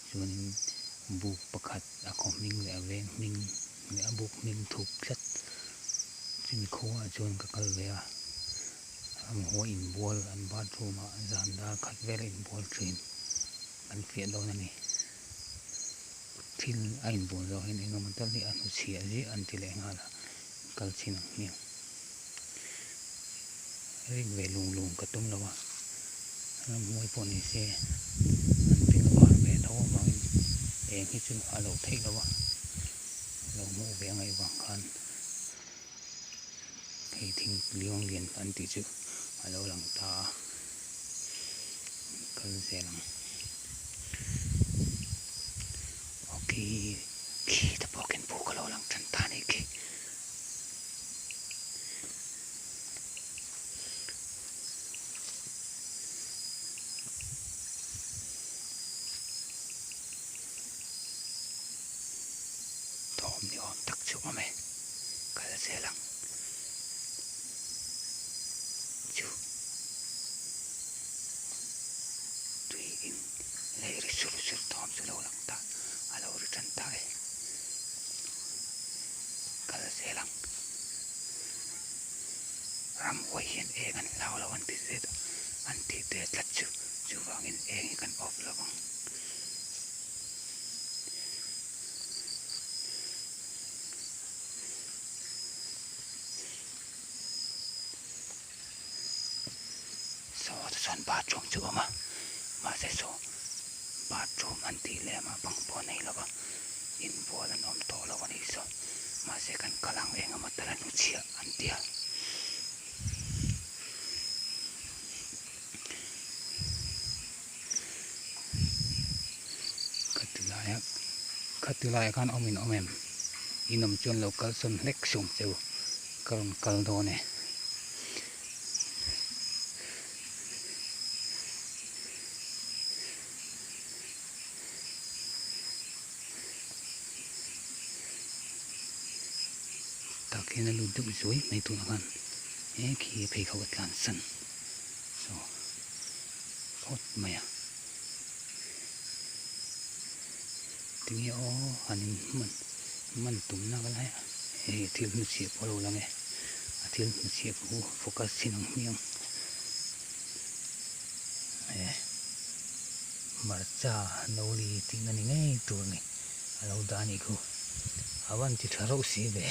Chuanin buk pakhat a khaw hming leh a veng hming leh a buk hming thup tlat chumi khuaah chuan ka kal ve a ramhuai inbual an bathroom ah zan dar khat vel a inbual thin an fiah dawn a ni thil a inbual zawh hian eng emaw tal hi a hnuchhiah ziah an ti leh nghal a kal chin ang hmiang rik ve lung lung ka tum lo a ramhuai pawh ni se an ping var ve tho avangin eng hi chu a loh theih loh a lo hmuh ve a ngaih vang khan hei thing liang lian an tih chu a lo lang ta a kal zel ang aw khi khi te pawh khian buk a lo lang tan ta a nih khi. Thawm ni awm tak chu awm e, kal zel ang chu tui in lei ri sur sur thawm chu lo lang ta a lo ri tan ta e kal zel ang. Ramhuai hian eng an hlau lo an ti zet an tih te tlat chu chuvangin eng hi kan off lo ang. Saw te chuan bathroom chu a awm a mahse saw bathroom an tih lem ah bang pawh a nei lo va inbual an awm tawh lo a nih saw mahse kan kal ang eng emaw tal a hnu chhiah an ti a. Khati laiah khan awm in awm em? In awm chuan lo kal sawn hlek sum che u ka rawn kal dawn e. Tak hian a lut deuh zuai mai tunah khan he khi pheikhawk a tlan san saw phawt mai a tinge aw han in hman man tum na ka lai a hei thil hnuchhiah pawh a lo lang e a thil hnuchhiah pawh chu focus chin ang hmiang e hmarcha no li tihna ni ngei tur a ni a lo dah a nih khu a van ti tha reuh si ve.